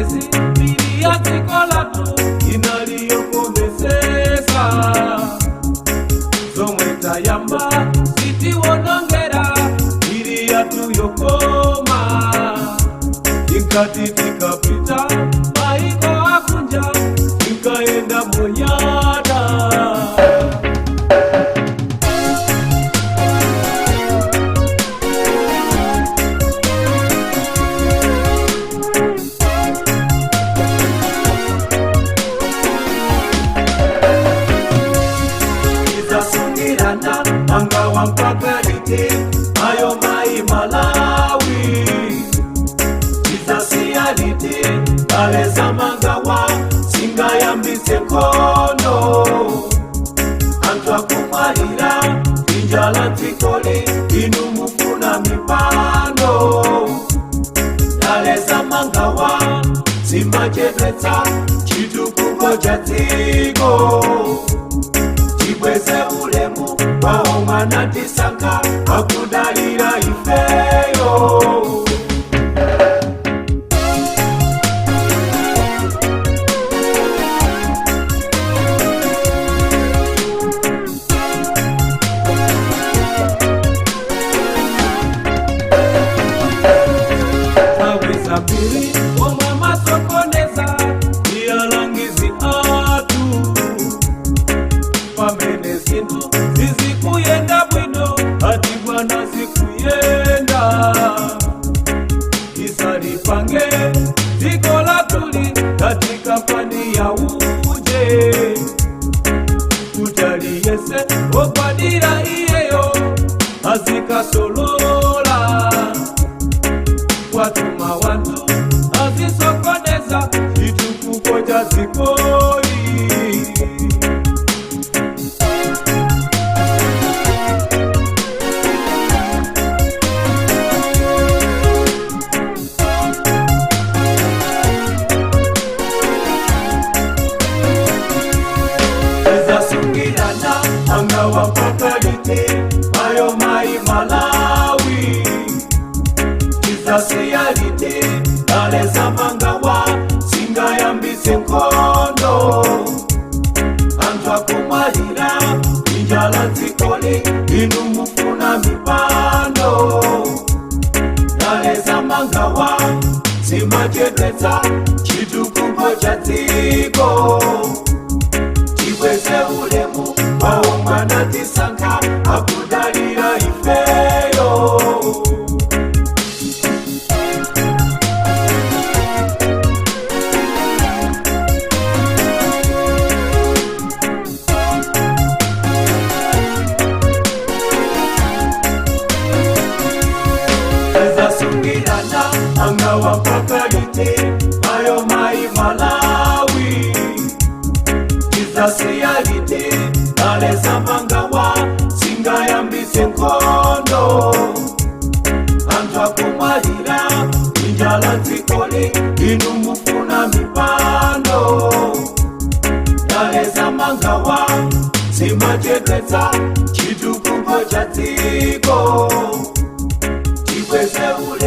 zonsezi mbiri ya dziko lathu inaliyokomesesa zomwe tayamba zitiwonongera mbiri yathu yokoma tikati tikapita maiko akunja tikaenda monyada. Izasungirana mangawa mpaka liti ayo mai Malawi izasiya liti aleza mangawa singayambise nkhondo anthu akumwalira injala dzikoli inu mufuna mipando aleza mangawa zimachedwetsa chitukuko cha dziko tibweze ulemu wawo mwana tisankha akudalira ifeyo. Nthawi zambiri omwe masokoneza iyalangizi athu pamene zinthu zizikuyenda bwino ati bwana zikuyenda isalipange dziko lathuli ngati kampani ya uje kuti aliyese ogwadira iyeyo azikasolola watuma wanthu azisokoneza chitukuko cha dzikoli. Izasungirana mangawa mpaka liti ayo mai Malawi izasiya liti aleza mangawa singayambise nkhondo anthu akumwalira injala dzikoli inu mufuna mipando aleza mangawa zimachedwetsa chitukuko cha dziko tibweze ulemu wawo mwana tisankha akudalira ifeyo. Izasungirana mangawa mpaka liti ayo mai Malawi izasiya liti aleza mangawa singayambise nkhondo anthu akumwalira injala dzikoli inu mufuna mipando aleza mangawa zimachedwetsa chitukuko cha dziko tibweze ulemu.